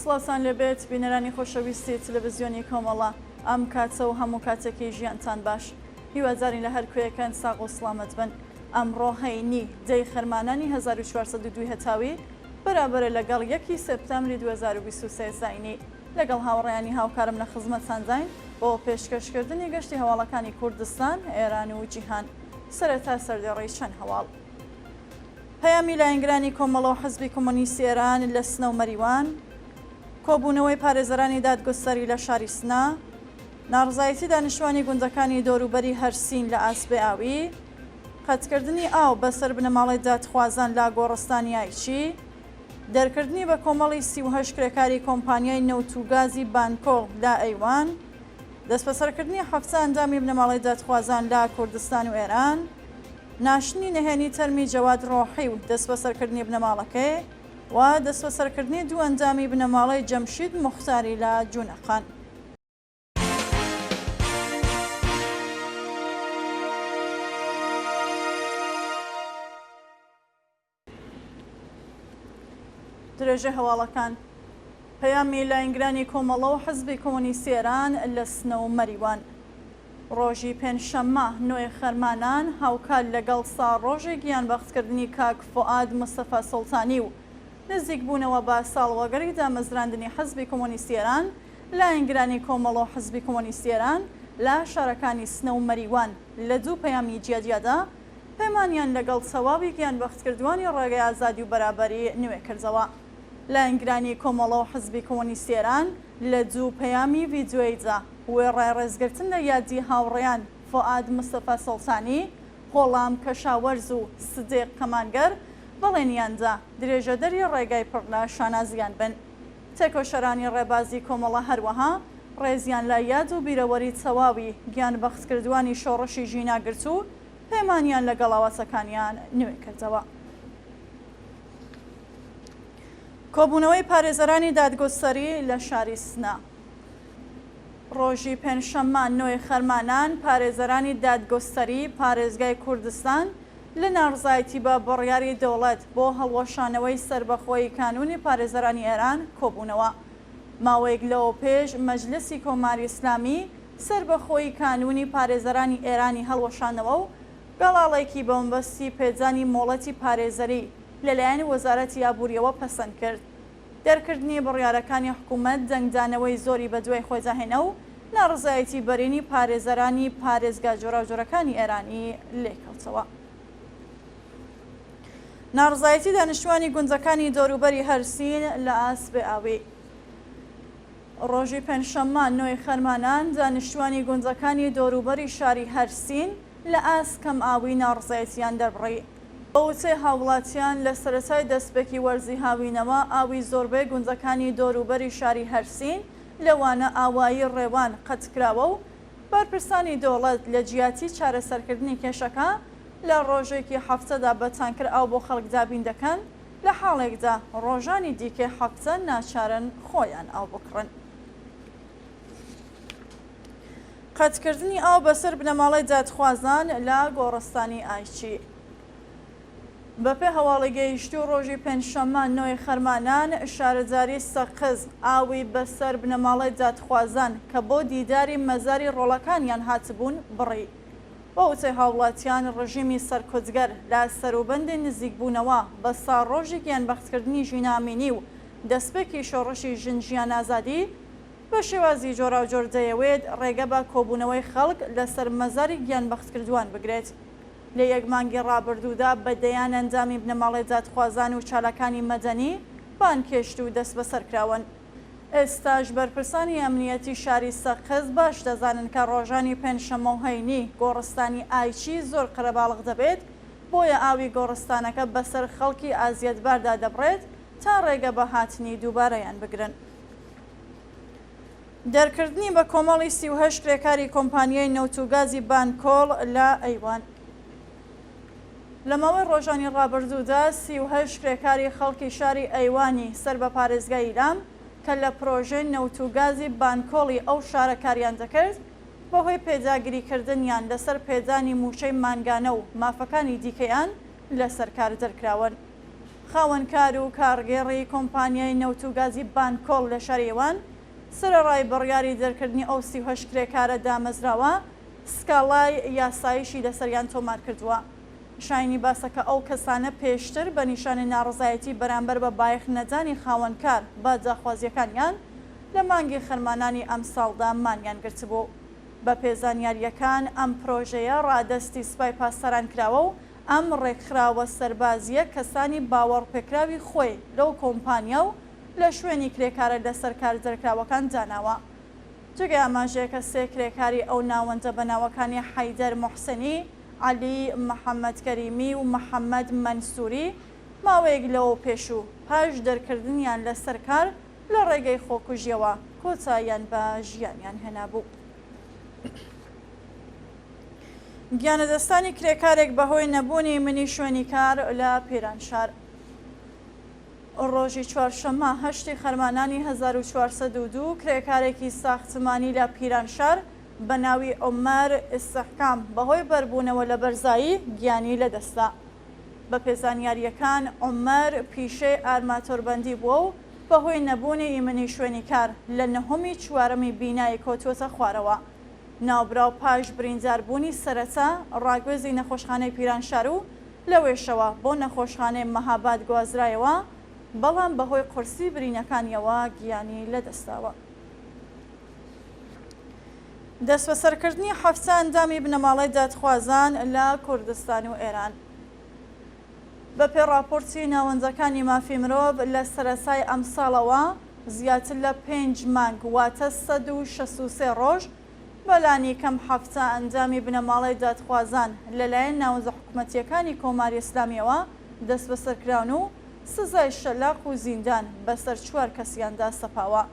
سڵاوتان لێبێت بینەرانی خۆشەویستی تلەڤزیۆنی کۆمەڵە، ئەم کاتە و هەموو کاتێکی ژیانتان باش. هیوادارین لە هەر کوێیەکن ساغ و سڵامەت بن. ئەمڕۆ هەینی، دەی خەرمانانی 1402 هەتاوی، بەرابەرە لەگەڵ یەکی سێپتامبری 2023 زاینی. لەگەڵ هاوڕێیانی هاوکارم لە خزمەتتانداین بۆ پێشکەشکردنی گەشتی هەواڵەکانی کوردستان، ئێران و جیهان. سەرەتا سەردێڕی چەند هەواڵ. پەیامی لایەنگرانی کۆمەڵە و حزبی کۆمۆنیستی ئێران لە سنە و مەریوان، کۆبوونەوەی پارێزەرانی دادگوستەری لە شاری سنە، ناڕزایەتی دانیشتوانی گوندەکانی دەوروبەری هەرسین لە ئاست بێ ئاوی، قەتکردنی ئاو بەسەر بنەماڵەی دادخوازان لە گۆڕستانی ئایچی، دەرکردنی بە کۆمەڵی 38 کرێکاری کۆمپانیای نەوت و گازی بانکۆڵ لە ئەیوان، دەستبەسەرکردنی 70 ئەندامی بنەماڵەی دادخوازان لە کوردستان و ئێران، ناشتنی نهێنی تەرمی جەواد ڕۆحی و دەستبەسەرکردنی بنەماڵەکەی و دەستبەسەرکردنی دوو ئەندامی بنەماڵەی جەمشید موختاری لە جونەقان. درێژەی هەواڵەکان پەیامی لاینگرانی کۆمەڵە و حزبی کۆمۆنیستی ئێران لە سنە و مەریوان ڕۆژی پێنجشەممە نۆی خەرمانان هاوکات لەگەڵ ساڵڕۆژی گیانبەختکردنی کاک فوئاد مستەفا سوڵتانی و نزیکبوونەوە بە ساڵوەگەری دامەزراندنی حزبی کۆمۆنیستی ئێران لایەنگرانی کۆمەڵە و حزبی کۆمۆنیستی ئێران لە شارەکانی سنە و مەریوان لە دوو پەیامی جیاجیادا پەیمانیان لەگەڵ تەواوی گیانبەختکردووانی ڕێگەی ئازادی و بەرابەری نوێ کردەوە. لایەنگرانی کۆمەڵە و حزبی کۆمۆنیستی ئێران لە دوو پەیامی ڤیدیۆییدا وێڕای ڕێزگرتن لە یادی هاوڕێیان فوئاد مستەفا سوڵتانی، غوڵام کەشاوەرز و سدیق کەمانگەر بەڵێنیان دا درێژەدەری ڕێگای پڕ لە شانازییان بن. تێکۆشەرانی ڕێبازی کۆمەڵە هەروەها ڕێزیان لە یاد و بیرەوەری تەواوی گیانبەختکردووانی شۆڕشی ژینا گرت و پەیمانیان لەگەڵ ئاواتەکانیان نوێ کردەوە. کۆبوونەوەی پارێزەرانی دادگوستەری لە شاری سنە. ڕۆژی پێنجشەممە نۆی خەرمانان پارێزەرانی دادگوستەری پارێزگای کوردستان لە ناڕزایەتی بە بڕیاری دەوڵەت بۆ هەڵوەشانەوەی سەربەخۆیی کانوونی پارێزەرانی ئێران کۆبوونەوە. ماوەیەک لەوەپێش مەجلسی کۆماری ئیسلامی سەربەخۆیی کانوونی پارێزەرانی ئێرانی هەڵوەشاندەوە و گەڵاڵێکی بە مەبەستی پێدانی مۆڵەتی پارێزەری لەلایەن وەزارەتی ئابوورییەوە پەسەند کرد. دەرکردنی بڕیارەکانی حکوومەت دەنگدانەوەی زۆری بەدوای خۆیدا هێنا و ناڕەزایەتی بەرینی پارێزەرانی پارێزگا جۆراوجۆرەکانی ئێرانی لێکەوتەوە. ناڕەزایەتی دانیشتووانی گوندەکانی دەوروبەری هەرسین لە ئاست بێ ئاوی. ڕۆژی پێنجشەممە نۆی خەرمانان دانیشتووانی گوندەکانی دەوروبەری شاری هەرسین لە ئاست کەم ئاوی ناڕەزایەتییان دەربڕی. بە وتەی هاووڵاتیان لە سەرەتای دەستپێکی وەرزی هاوینەوە ئاوی زۆربەی گوندەکانی دەوروبەری شاری هەرسین لەوانە ئاوایی ڕێوان قەتکراوە و بەرپرسانی دەوڵەت لە جیاتی چارەسەرکردنی کێشەکە لە ڕۆژێکی هەفتەدا بە تانکر ئاو بۆ خەڵک دابین دەکەن، لە حاڵێکدا ڕۆژانی دیکەی هەفتە ناچارن خۆیان ئاو بکڕن. قەتکردنی ئاو بەسەر بنەماڵەی دادخوازان لە گۆڕستانی ئایچی. بەپێ هەواڵی گەیشتوو ڕۆژی پێنجشەممە نۆی خەرمانان شارەداری سەقز ئاوی بەسەر بنەماڵەی دادخوازان کە بۆ دیداری مەزاری ڕۆڵەکانیان هاتبوون بڕی. بە وتەی هاوڵاتیان ڕژیمی سەرکوتگەر لە سەروبەندی نزیکبوونەوە بە ساڵڕۆژی گیانبەختکردنی ژینا ئەمینی و دەستپێکی شۆڕشی ژن ژیان ئازادی بە شێوازی جۆراوجۆر دەیەوێت ڕێگە بە کۆبوونەوەی خەڵک لەسەر مەزاری گیانبەختکردووان بگرێت. لە یەک مانگی ڕابردوودا بە دەیان ئەندامی بنەماڵەی دادخوازان و چالاکانی مەدەنی بانگهێشت و دەستبەسەر کراون. ئێستاش بەرپرسانی ئەمنییەتی شاری سەقز باش دەزانن کە ڕۆژانی پێنجشەممە و هەینی گۆڕستانی ئایچی زۆر قەرەباڵغ دەبێت، بۆیە ئاوی گۆڕستانەکە بەسەر خەڵکی ئازیەتباردا دەبڕێت تا ڕێگە بە هاتنی دووبارەیان بگرن. دەرکردنی بە کۆمەڵی 38 کرێکاری کۆمپانیای نەوت و گازی بانکۆڵ لە ئەیوان. لە ماوەی ڕۆژانی ڕابردوودا 38 کرێکاری خەڵکی شاری ئەیوانی سەر بە پارێزگای ئیلام کە لە پرۆژەی نەوت و گازی بانکۆڵی ئەو شارە کاریان دەکرد بەهۆی پێداگریکردنیان لەسەر پێدانی مووچەی مانگانە و مافەکانی دیکەیان لەسەر کار دەرکراون. خاوەنکار و کارگێڕی کۆمپانیای نەوت و گازی بانکۆڵ لە شاری وان، سەرەڕای بڕیاری دەرکردنی ئەو 38 کرێکارە دامەزراوە، سکاڵای یاساییشی لەسەریان تۆمار کردووە. شایانی باسە کە ئەو کەسانە پێشتر بە نیشانەی ناڕەزایەتی بەرامبەر بە بایەخ نەدانی خاوەنکار بە داخوازییەکانیان لە مانگی خەرمانانی ئەمساڵدا مانیان گرتبوو. بەپێ زانیارییەکان ئەم پرۆژەیە ڕادەستی سپای پاسداران کراوە و ئەم ڕێکخراوە سەربازییە کەسانی باوەڕپێکراوی خۆی لەو کۆمپانیا و لە شوێنی کرێکارە لەسەر کار دەرکراوەکان داناوە. جێگەی ئاماژەیە کە سێ کرێکاری ئەو ناوەندە بە ناوەکانی حەیدەر موحسنی، عەلی محەمەد کەریمی و محەمەد مەنسووری ماوەیەک لەوەوپێش و پاش دەرکردنیان لەسەر کار لە ڕێگەی خۆکوژییەوە کۆتاییان بە ژیانیان هێنابوو. گیانلەدەستانی کرێکارێک بەهۆی نەبوونی منی شوێنی کار لە پیرانشار. ڕۆژی چوارشەممە هەشتی خەرمانانی 1402 کرێکارێکی ساختمانی لە پیرانشار بە ناوی عومەر ئیستحکام بەهۆی بەربوونەوە لە بەرزایی گیانی لەدەستدا. بەپێ زانیارییەکان عومەر پیشەی ئارماتۆربەندی بووە و بەهۆی نەبوونی ئیمنی شوێنی کار لە نهۆمی چوارەمی بینای کەوتووەتە خوارەوە. ناوبراو پاش برینداربوونی سەرەتا ڕاگوێزی نەخۆشخانەی پیرانشار و لەوێشەوە بۆ نەخۆشخانەی مەهاباد گوازرایەوە، بەڵام بەهۆی قورسی برینەکانیەوە گیانی لەدەستداوە. دەستبەسەرکردنی 70 ئەندامی بنەماڵەی دادخوازان لە کوردستان و ئێران. بەپێی ڕاپۆرتی ناوەندەکانی مافی مرۆڤ لە سەرەتای ئەمساڵەوە زیاتر لە پێنج مانگ واتە 163 ڕۆژ بە لانیکەم 70 ئەندامی بنەماڵەی دادخوازان لەلایەن ناوەندە حکومەتییەکانی کۆماری ئیسلامییەوە دەستبەسەرکراون و سزای شەلاق و زیندان بەسەر چوار کەسیاندا سەپاوە.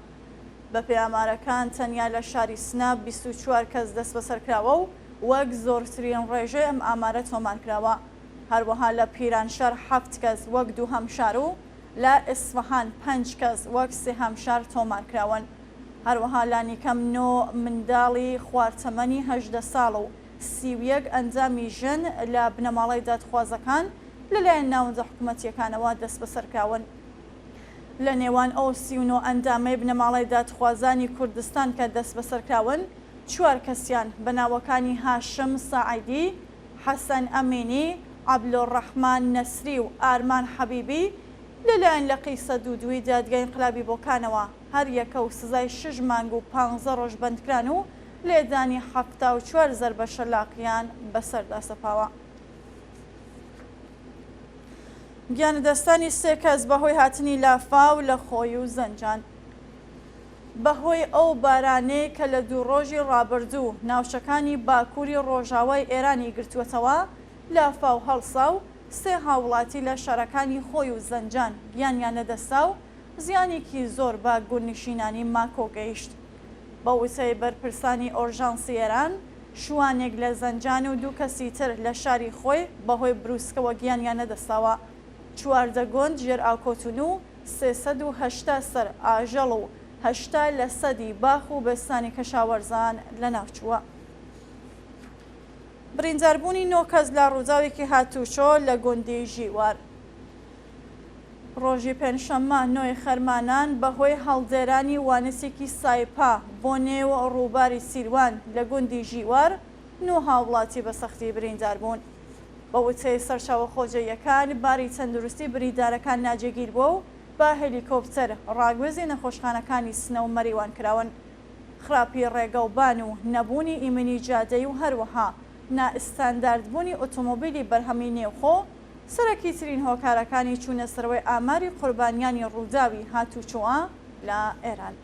بەپێی ئامارەکان تەنیا لە شاری سنە 24 کەس دەستبەسەرکراوە و وەک زۆرترین ڕێژەی ئەم ئامارە تۆمارکراوە. هەروەها لە پیرانشار حەفت کەس وەک دووهەم شار و لە ئیسفەهان پەنج کەس وەک سێهەم شار تۆمارکراون. هەروەها لانیکەم نۆ منداڵی خوار تەمەنی 18 ساڵ و 31 ئەندامی ژن لە بنەماڵەی دادخوازەکان لەلایەن ناوەندە حکومەتییەکانەوە دەستبەسەرکراون. لە نێوان ئەو 39 ئەندامەی بنەماڵەی دادخوازانی کوردستان کە دەستبەسەرکراون، چوار کەسیان بە ناوەکانی هاشم ساعدی، حەسەن ئەمینی، عەبلوڕەحمان نەسری و ئارمان حەبیبی لەلایەن لقی 102 ی دادگای ئینقلابی بۆکانەوە هەر یەکە و سزای شەش مانگ و پانزە ڕۆژ بەندکران و لێدانی 74 زەربە شەلاقیان بەسەردا سەپاوە. گیانلەدەستانی سێ کەس بەهۆی هاتنی لافاو لە خۆی و زەنجان. بەهۆی ئەو بارانەی کە لە دوو ڕۆژی ڕابردوو ناوچەکانی باکووری ڕۆژاوای ئێرانی گرتووەتەوە، لافاو هەڵسا و سێ هاووڵاتی لە شارەکانی خۆی و زەنجان گیانیان لەدەستدا و زیانێکی زۆر بە گوندنشینانی ماکۆ گەیشت. بە وتەی بەرپرسانی ئۆرژانسی ئێران، شوانێک لە زەنجان و دوو کەسی تر لە شاری خۆی بەهۆی بروسکەوە گیانیان لەدەستداوە. 14 گوند ژێرئاوکەوتوون و 380 سەر ئاژەڵ و 80 لەسەدی باخ و بێستانی کەشاوەرزان لەناوچووە. برینداربوونی نۆ کەس لە ڕووداوێکی هاتووچۆ لە گوندی ژیوار. ڕۆژی پێنجشەممە نۆی خەرمانان بەهۆی هەڵدێرانی وانسێکی سایپا بۆ نێو ڕووباری سیروان لە گوندی ژیوار نۆ هاوڵاتی بە سەختی بریندار بوون. بە وتەی سەرچاوە خۆجێیەکان باری تەندروستی بریندارەکان ناجێگیر بووە و بە هێلیکۆپتەر ڕاگوێزی نەخۆشخانەکانی سنە و مەریوان کراون. خراپی ڕێگەوبان و نەبوونی ئیمنی جادەی و هەروەها نائستانداردبوونی ئۆتۆمۆبیلی بەرهەمی نێوخۆ سەرەکیترین هۆکارەکانی چوونەسەرەوەی ئاماری قوربانیانی ڕووداوی هاتووچۆە لە ئێران.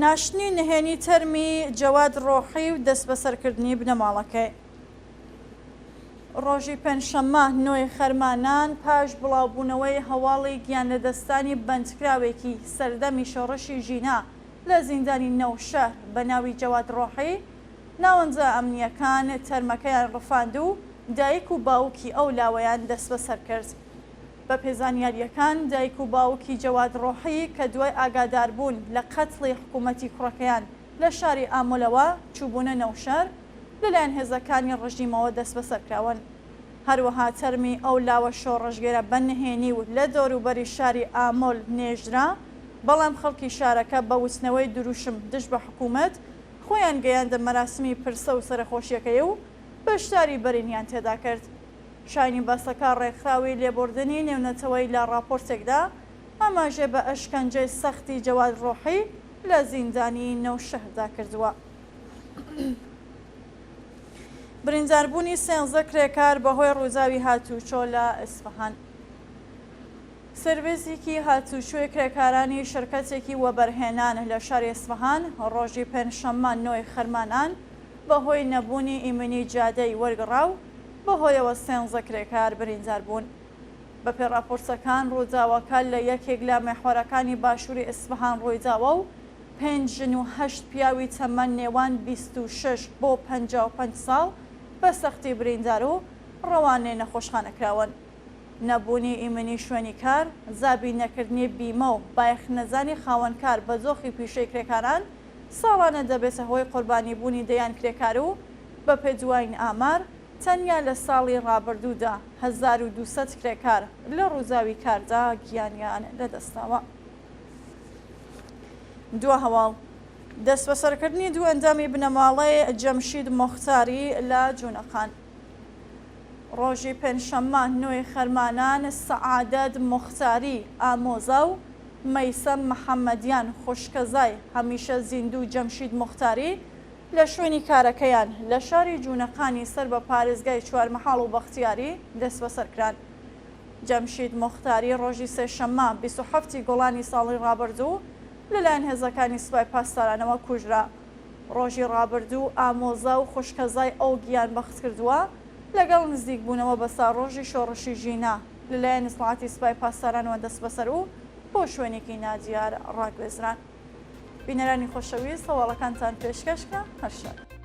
ناشتنی نهێنی تەرمی جەواد ڕۆحی و دەستبەسەرکردنی بنەماڵەکەی. ڕۆژی پێنجشەممە نۆی خەرمانان پاش بڵاوبوونەوەی هەواڵی گیانلەدەستدانی بەندکراوێکی سەردەمی شۆڕشی ژینا لە زیندانی نەوشەهر بە ناوی جەواد ڕۆحی، ناوەندە ئەمنییەکان تەرمەکەیان ڕفاند و دایک و باوکی ئەو لاوەیان دەستبەسەر کرد. بەپێ زانیارییەکان، دایک و باوکی جەواد ڕۆحی کە دوای ئاگاداربوون لە قەتڵی حکوومەتی کوڕەکەیان لە شاری ئامۆلەوە چووبوونە نەوشەهر، لەلایەن هێزەکانی ڕژیمەوە دەستبەسەر کراون. هەروەها تەرمی ئەو لاوە شۆڕشگێرە بە نهێنی و لە دەوروبەری شاری ئامۆل نێژرا، بەڵام خەڵکی شارەکە بە وتنەوەی دروشم دژ بە حکوومەت، خۆیان گەیاندە مەراسمی پرسە و سەرەخۆشیەکەی و بەشداری بەرینیان تێدا کرد. شایانی باسەکە ڕێکخراوی لێبوردنی نێونەتەوەیی لە ڕاپۆرتێکدا ئاماژەی بە ئەشکەنجەی سەختی جەواد ڕۆحی لە زیندانی نەوشەهردا کردووە. برینداربوونی سێنزدە کرێکار بەهۆی ڕووداوی هاتووچۆ لە ئیسفەهان. سێرڤیسێکی هاتووچۆی کرێکارانی شرکەتێکی وەبەرهێنان لە شاری ئیسفەهان ڕۆژی پێنجشەممە نۆی خەرمانان بەهۆی نەبوونی ئیمنی جادەی وەرگڕا و بەهۆیەوە سێنزدە کرێکار بریندار بوون. بەپێی ڕاپۆرتەکان ڕووداوەکە لە یەکێک لە میحوەرەکانی باشووری ئیسفەهان ڕوویداوە و پێنج ژن و هەشت پیاوی تەمەن نێوان 26 بۆ 55 ساڵ بە سەختی بریندار و ڕەوانەی نەخۆشخانە کراون. نەبوونی ئیمنی شوێنی کار، زابین نەکردنی بیمە و بایەخنەزانی خاوەنکار بە دۆخی پیشەی کرێکاران ساڵانە دەبێتە هۆی قوربانیبوونی دەیان کرێکار و بەپێ دواین ئامار تەنیا لە ساڵی ڕابردوودا 1200 کرێکار لە ڕووداوی کاردا گیانیان لەدەستداوە. دوا هەواڵ، دەستبەسەرکردنی دوو ئەندامی بنەماڵەی جەمشید موختاری لە جونەقان. ڕۆژی پێنجشەممە نۆی خەرمانان سەعادەت موختاری ئامۆزا و مەیسەم محەمەدیان خوشکەزای هەمیشە زیندوو جەمشید موختاری لە شوێنی کارەکەیان لە شاری جونەقانی سەر بە پارێزگای چوارمەحاڵ و بەختیاری دەستبەسەر کران. جەمشید موختاری ڕۆژی سێشەممە 27 ی گوڵانی ساڵی ڕابردوو لەلایەن هێزەکانی سوپای پاسدارانەوە کوژرا. ڕۆژی ڕابردوو ئامۆزا و خوشکەزای ئەو گیانبەختکردووە لەگەڵ نزیکبوونەوە بە ساڕۆژی شۆڕشی ژینا لەلایەن ئیتڵاعاتی سوپای پاسدارانەوە دەستبەسەر و بۆ شوێنێکی نادیار ڕاگوێزران. بینەرانی خۆشەویست هەواڵەکانتان پێشکەش کرا هەر شاد.